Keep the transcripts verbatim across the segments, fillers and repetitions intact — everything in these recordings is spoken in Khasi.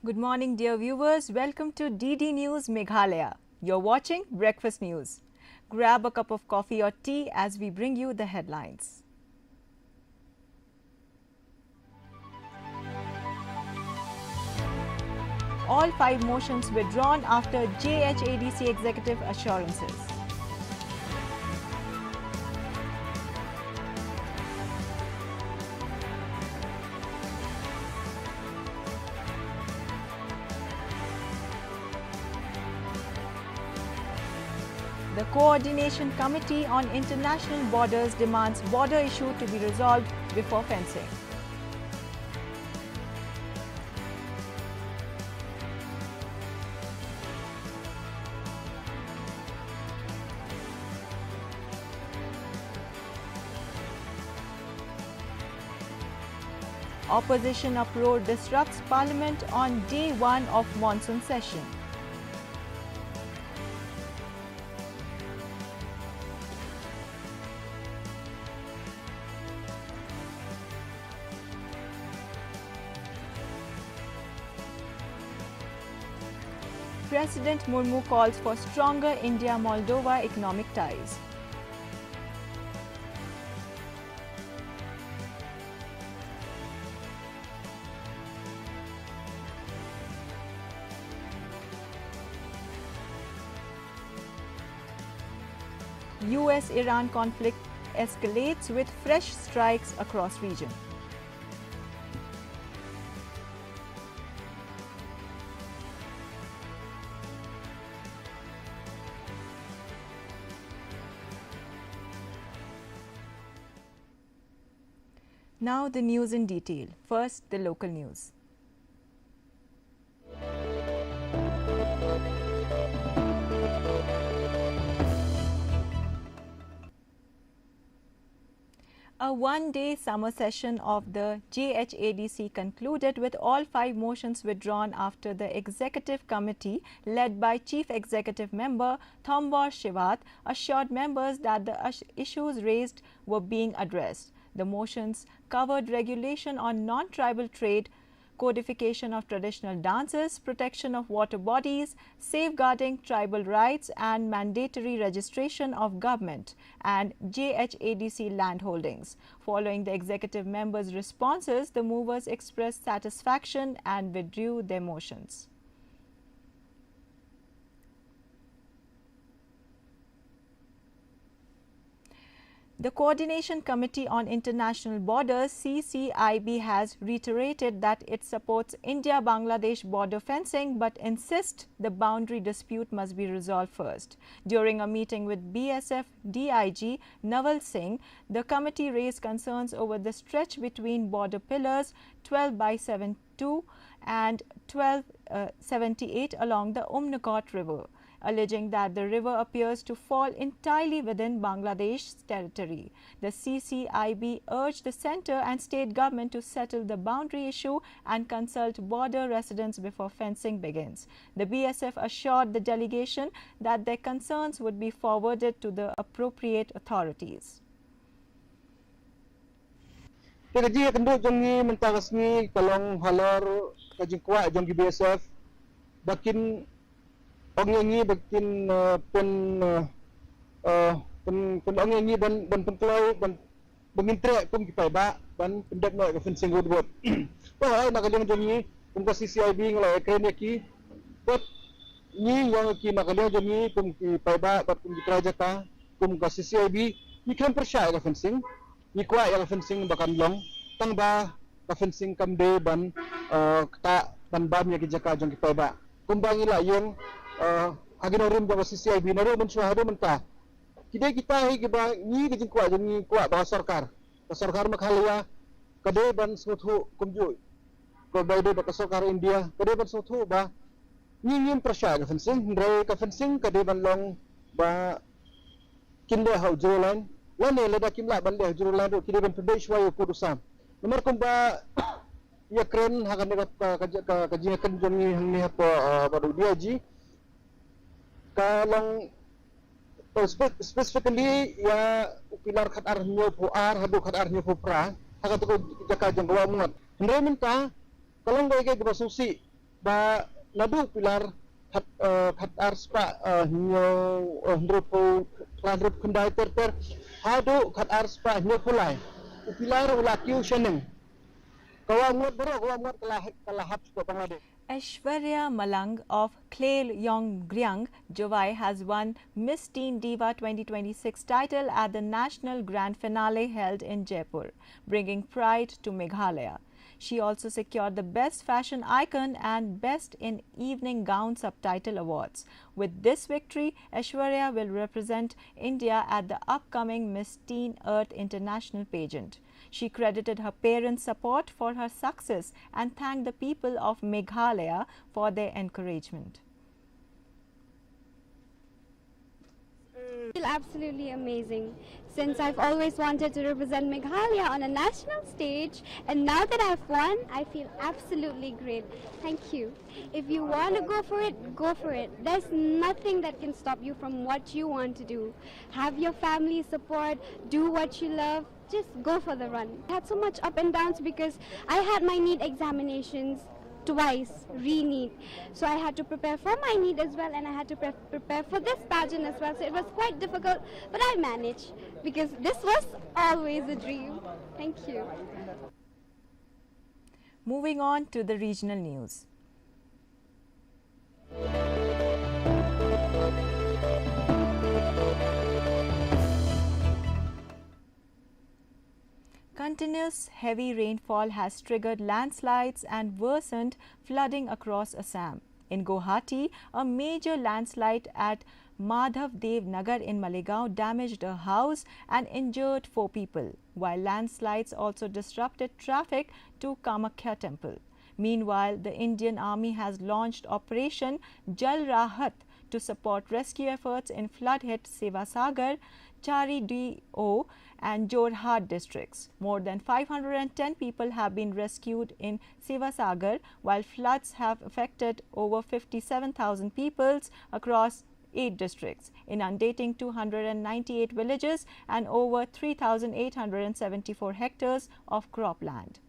Good morning, dear viewers. Welcome to D D News Meghalaya. You're watching Breakfast News. Grab a cup of coffee or tea as we bring you the headlines. All five motions withdrawn after J H A D C executive assurances. The Coordination Committee on International Borders demands border issue to be resolved before fencing. Opposition uproar disrupts parliament on day one of monsoon session. President Murmu calls for stronger India-Moldova economic ties. U S Iran conflict escalates with fresh strikes across region. Now the news in detail. First, the local news. A one-day summer session of the J H A D C concluded with all five motions withdrawn after the executive committee, led by Chief Executive Member Thombor Shivath, assured members that the ash- issues raised were being addressed. The motions covered regulation on non-tribal trade, codification of traditional dances, protection of water bodies, safeguarding tribal rights, and mandatory registration of government and J H A D C land holdings. Following the executive members' responses, the movers expressed satisfaction and withdrew their motions. The Coordination Committee on International Borders, C C I B, has reiterated that it supports India-Bangladesh border fencing but insists the boundary dispute must be resolved first. During a meeting with B S F D I G Naval Singh, the committee raised concerns over the stretch between border pillars twelve by seven two and twelve seventy-eight along the Umnakot River, alleging that the river appears to fall entirely within Bangladesh's territory. The C C I B urged the centre and state government to settle the boundary issue and consult border residents before fencing begins. The B S F assured the delegation that their concerns would be forwarded to the appropriate authorities. Te ka jingïakynduh jong ngi mynta ka sngi ka long halor ka jingkwah jong ki B S F ba kin ong ïa ngi ba kin, eh, pyn, eh, eh, pyn, pyn ong ïa ngi ban, ban pynkloi, ban, ba ngin treh kum ki paidbah ban pyndep noh ïa ka fencing road, road. To ai na ka liang jong ngi kum ka C C I B ngi la ïakren ïa ki. Bad ngi ong ïa ki na ka liang jong ngi kum ki paidbah bad kum ki trai jaka, kum ka C C I B, ngi khlem pyrshah ïa ka fencing. Ngi kwah ïa ka fencing ba kan long, tang ba ka fencing kam dei ban, eh, ktah ban bam ïa ki jaka jong ki paidbah. Kumba ngi la ïeng, eh, ha ki nongrim jong ka C C I B naduh mynshuwa haduh mynta. Ki dei kita hi kiba ngi ka jingkwah jong ngi, kwah ba ka sorkar, ka sorkar Meghalaya ka dei ban sngewthuh kumjuh. Kumba dei ba ka sorkar India ka dei ban sngewthuh ba ngi ngim pyrshah ïa ka fencing, hynrei ka fencing ka dei ban long ba kin leh ha u zero line, lane lada kim lah ban leh ha u zero line ruh ki dei ban pynbeit shuwa ïa u kut u sam. Namar kumba ïakren ha kane ka, ka, ka, ka, ka jingïakren jong ngi hangne hapoh, ah, bad u D I G, ka long, uh, spe-, specifically ïa u pilar khatar hynñiewphew ar haduh khatar hynñiewphew phra ha kata ka jaka jong ka Wah Umngot. Hynrei mynta ka long kaei kaei kaba sngewsih. Ba naduh u pilar khat, eh, khat ar spah, eh, hynñiew, eh, hynriewphew, khyndai ter ter haduh khat ar spah hynñiewphew lai, u pilar u la kiew shaneng. Ka wah mut baroh, ka wah mut ka la hap, ka la hap sha Bangladesh. Aishwarya Malang of Khliehriang, Jowai has won Miss Teen Diva twenty twenty-six title at the National Grand Finale held in Jaipur, bringing pride to Meghalaya. She also secured the Best Fashion Icon and Best in Evening Gown Subtitle awards. With this victory, Aishwarya will represent India at the upcoming Miss Teen Earth International pageant. She credited her parents' support for her success and thanked the people of Meghalaya for their encouragement. I feel absolutely amazing, since I've always wanted to represent Meghalaya on a national stage, and now that I've won, I feel absolutely great. Thank you. If you want to go for it, go for it. There's nothing that can stop you from what you want to do. Have your family support, do what you love, just go for the run. I had so much up and downs because I had my NEET examinations twice, re-NEET. So I had to prepare for my NEET as well, and I had to pre- prepare for this pageant as well. So it was quite difficult, but I managed because this was always a dream. Thank you. Moving on to the regional news. Continuous heavy rainfall has triggered landslides and worsened flooding across Assam. In Guwahati, a major landslide at Madhav Dev Nagar in Malegaon damaged a house and injured four people, while landslides also disrupted traffic to Kamakhya temple. Meanwhile, the Indian Army has launched Operation Jal Rahat to support rescue efforts in flood-hit Sivasagar, Charidio, and Jorhat districts. More than five hundred and ten people have been rescued in Sivasagar, while floods have affected over fifty-seven thousand peoples across eight districts, inundating two hundred and ninety-eight villages and over three thousand eight hundred and seventy-four hectares of cropland.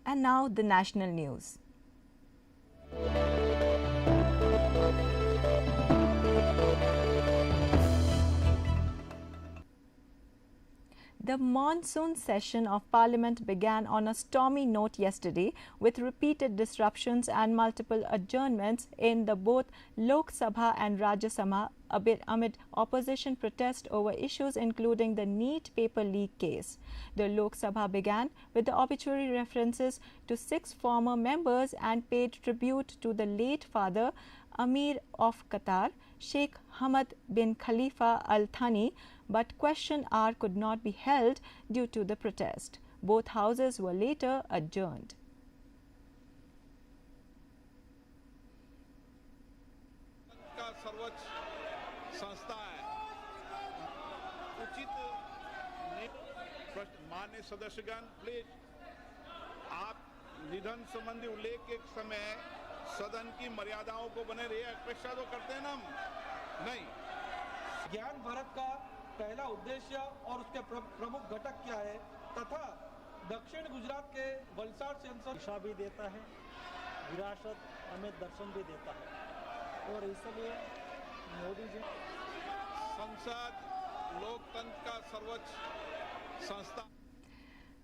And now the national news. The monsoon session of Parliament began on a stormy note yesterday, with repeated disruptions and multiple adjournments in the both Lok Sabha and Rajya Sabha amid, amid opposition protest over issues including the NEET paper leak case. The Lok Sabha began with the obituary references to six former members and paid tribute to the late Father Amir of Qatar, Sheikh Hamad bin Khalifa Al Thani, but question hour could not be held due to the protest. Both houses were later adjourned. का सर्वोच्च संस्था है, उचित नि- प्रश्न, मान्य सदस्यगण, प्लीज, आप निधन संबंधी उल्लेख के समय सदन की मर्यादाओं को बने रहिए। अपेक्षा तो करते हैं ना हम, नहीं। ज्ञान भारत का पहला उद्देश्य और उसके प्र-, प्रमुख घटक क्या है तथा दक्षिण गुजरात के वलसाड सेंसर दिशा भी देता है, विरासत हमें दर्शन भी देता है और इसलिए मोदी जी संसद लोकतंत्र का सर्वोच्च संस्था।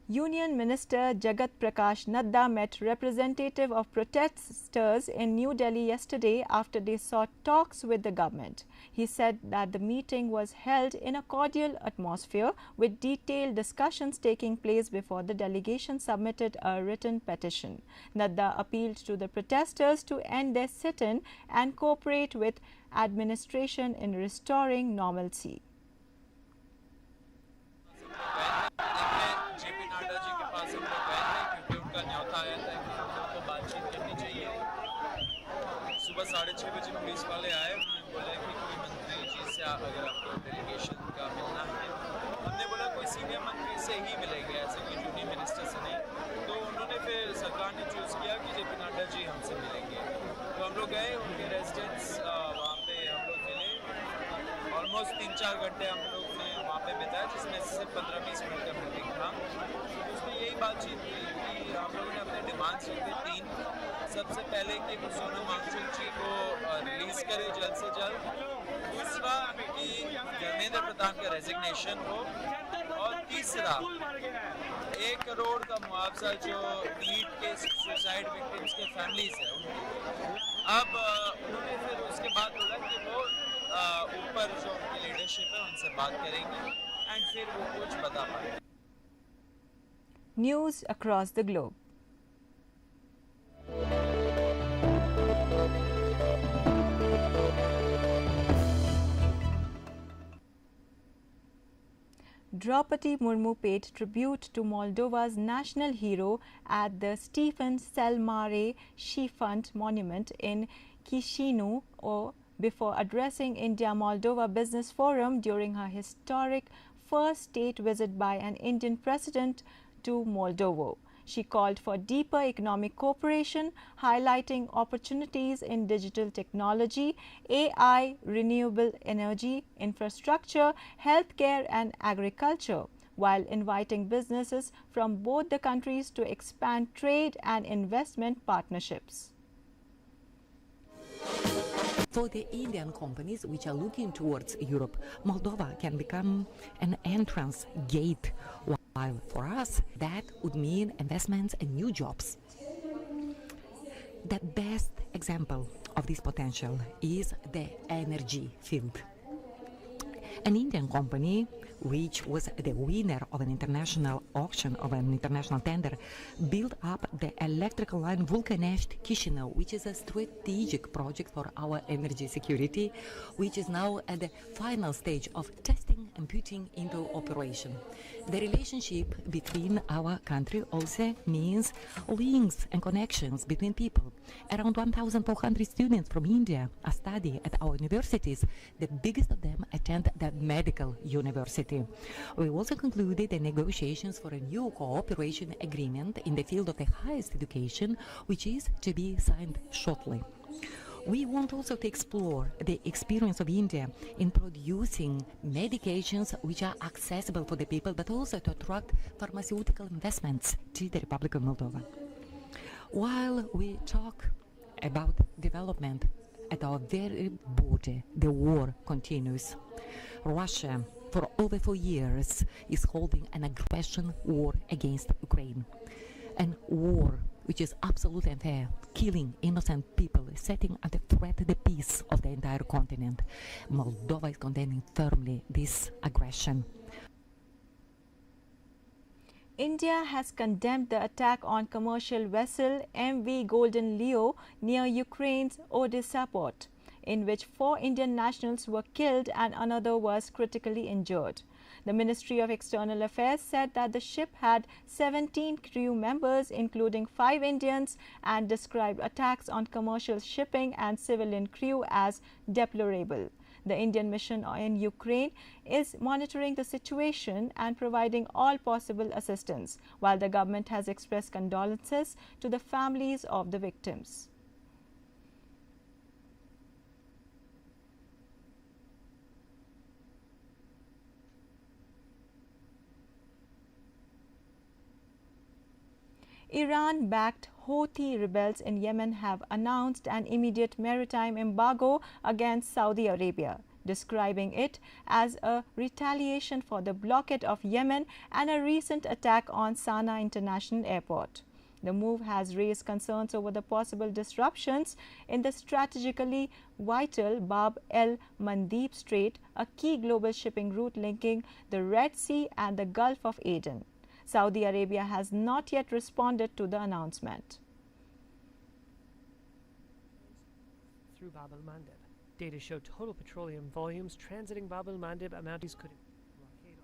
Union Minister Jagat Prakash Nadda met representative of protesters in New Delhi yesterday after they sought talks with the government. He said that the meeting was held in a cordial atmosphere, with detailed discussions taking place before the delegation submitted a written petition. Nadda appealed to the protesters to end their sit-in and cooperate with administration in restoring normalcy. JP Nadda ji के पास हम लोग गए थे, क्योंकि उनका न्योता आया था कि हम लोग को बातचीत करनी चाहिए। सुबह साढ़े छः बजे पुलिस वाले आए, उन्होंने बोला कि कोई मंत्री जी से आ-, अगर आपको डेलीगेशन का मिलना है, हमने बोला कोई सीनियर मंत्री से ही मिलेंगे, ऐसे कोई जूनियर मिनिस्टर से नहीं। तो उन्होंने फिर, सरकार ने चूज़ किया कि जेपी नड्डा जी हमसे मिलेंगे। तो हम लोग गए उनके रेजिडेंस। घंटे हम लोग ने वहाँ पे बिताया, जिसमें से सिर्फ पंद्रह बीस मिनट का मीटिंग था। उसमें यही बातचीत हुई कि हम लोगों ने अपने डिमांड्स रखे तीन। सबसे पहले कि वो सोनम वांगचुक जी को रिलीज करे जल्द से जल्द। दूसरा कि धर्मेंद्र प्रधान का रेजिग्नेशन हो। और तीसरा, एक करोड़ का मुआवजा जो नीट के सुसाइड विक्टिम्स के फैमिलीज है उनको। अब अ, उन्होंने फिर उसके बाद बोला कि वो अ, ऊपर जो उनकी लीडरशिप है उनसे बात करेंगे एंड फिर वो कुछ बता पाएंगे। News across the globe. Draupadi Murmu paid tribute to Moldova's national hero at the Stefan Cel Mare Chișinău Monument in Chisinau, or before addressing India Moldova Business Forum during her historic first state visit by an Indian president to Moldova. She called for deeper economic cooperation, highlighting opportunities in digital technology, A I, renewable energy, infrastructure, healthcare, and agriculture, while inviting businesses from both the countries to expand trade and investment partnerships. For the Indian companies which are looking towards Europe, Moldova can become an entrance gate, while for us, that would mean investments and new jobs. The best example of this potential is the energy field. An Indian company, which was the winner of an international auction, of an international tender, built up the electrical line Vulcanești-Chișinău, which is a strategic project for our energy security, which is now at the final stage of testing and putting into operation. The relationship between our country also means links and connections between people. Around one thousand four hundred students from India are studying at our universities. The biggest of them attend the medical university. We also concluded the negotiations for a new cooperation agreement in the field of the highest education, which is to be signed shortly. We want also to explore the experience of India in producing medications which are accessible for the people, but also to attract pharmaceutical investments to the Republic of Moldova. While we talk about development, at our very border, the war continues. Russia, for over four years, is holding an aggression war against Ukraine. An war which is absolutely unfair, killing innocent people, setting under threat the peace of the entire continent. Moldova is condemning firmly this aggression. India has condemned the attack on commercial vessel M V Golden Leo near Ukraine's Odessa port, in which four Indian nationals were killed and another was critically injured. The Ministry of External Affairs said that the ship had seventeen crew members, including five Indians, and described attacks on commercial shipping and civilian crew as deplorable. The Indian mission in Ukraine is monitoring the situation and providing all possible assistance, while the government has expressed condolences to the families of the victims. Iran-backed Houthi rebels in Yemen have announced an immediate maritime embargo against Saudi Arabia, describing it as a retaliation for the blockade of Yemen and a recent attack on Sana'a International Airport. The move has raised concerns over the possible disruptions in the strategically vital Bab el Mandeb Strait, a key global shipping route linking the Red Sea and the Gulf of Aden. Saudi Arabia has not yet responded to the announcement. Through Bab el Mandeb. Data show total petroleum volumes transiting Bab el Mandeb amounting could blockade.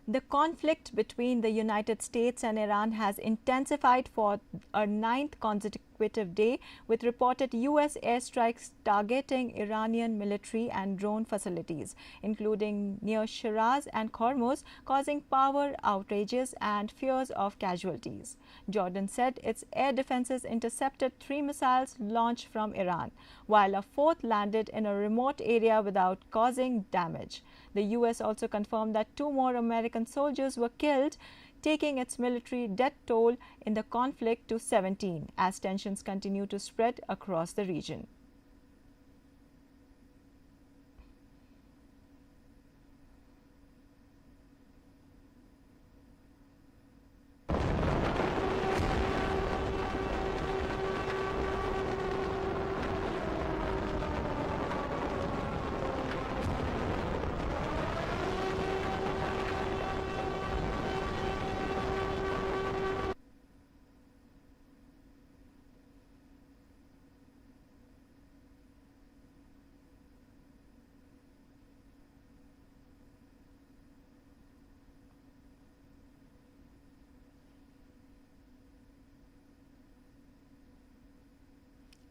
The conflict between the United States and Iran has intensified for a ninth consecutive day, with reported U S airstrikes targeting Iranian military and drone facilities, including near Shiraz and Hormuz, causing power outages and fears of casualties. Jordan said its air defenses intercepted three missiles launched from Iran, while a fourth landed in a remote area without causing damage. The U S also confirmed that two more American soldiers were killed, taking its military death toll in the conflict to seventeen, as tensions continue to spread across the region.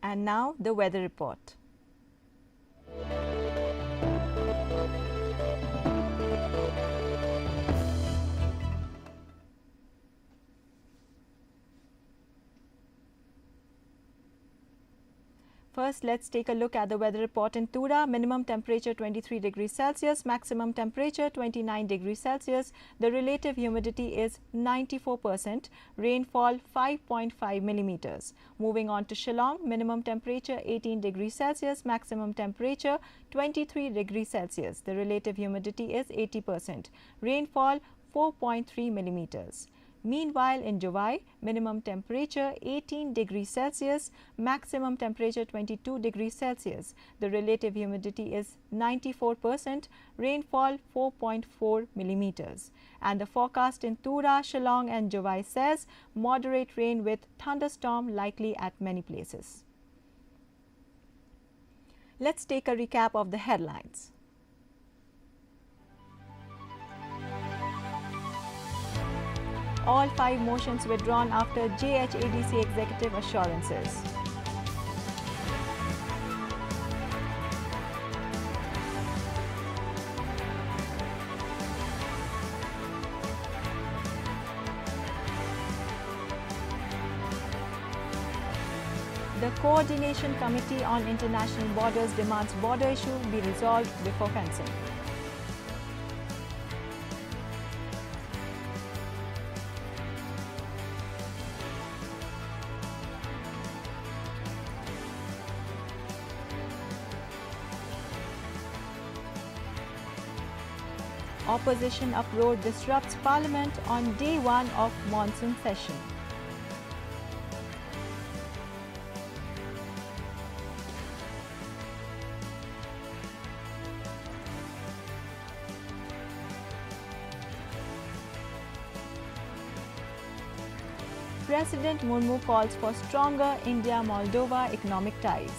And now, the weather report. First, let's take a look at the weather report in Tura. Minimum temperature twenty-three degrees Celsius, maximum temperature twenty-nine degrees Celsius. The relative humidity is ninety-four percent. Rainfall five point five millimeters. Moving on to Shillong, minimum temperature eighteen degrees Celsius, maximum temperature twenty-three degrees Celsius. The relative humidity is eighty percent. Rainfall four point three millimeters. Meanwhile, in Jowai, minimum temperature eighteen degrees Celsius, maximum temperature twenty-two degrees Celsius. The relative humidity is ninety-four percent, rainfall four point four millimeters. And the forecast in Tura, Shillong, and Jowai says moderate rain with thunderstorm likely at many places. Let's take a recap of the headlines. All five motions withdrawn after J H A D C executive assurances. The Coordination Committee on International Borders demands border issue be resolved before fencing. Opposition uproar disrupts parliament on day one of monsoon session. President Murmu calls for stronger India-Moldova economic ties.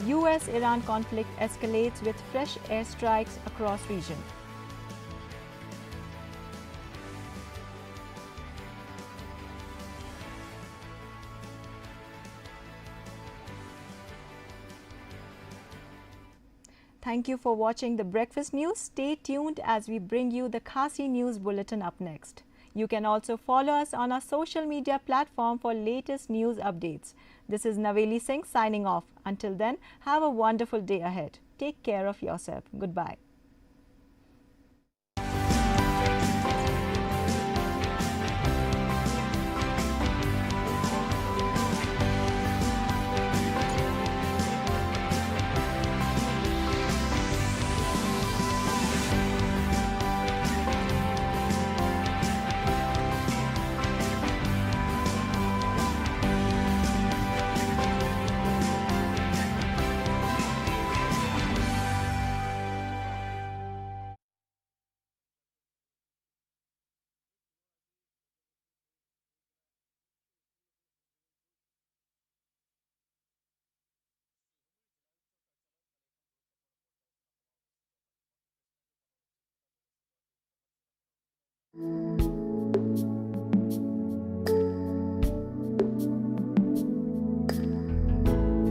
U S Iran conflict escalates with fresh airstrikes across region. Thank you for watching the Breakfast News. Stay tuned as we bring you the Khasi News Bulletin up next. You can also follow us on our social media platform for latest news updates. This is Naveli Singh signing off. Until then, have a wonderful day ahead. Take care of yourself. Goodbye.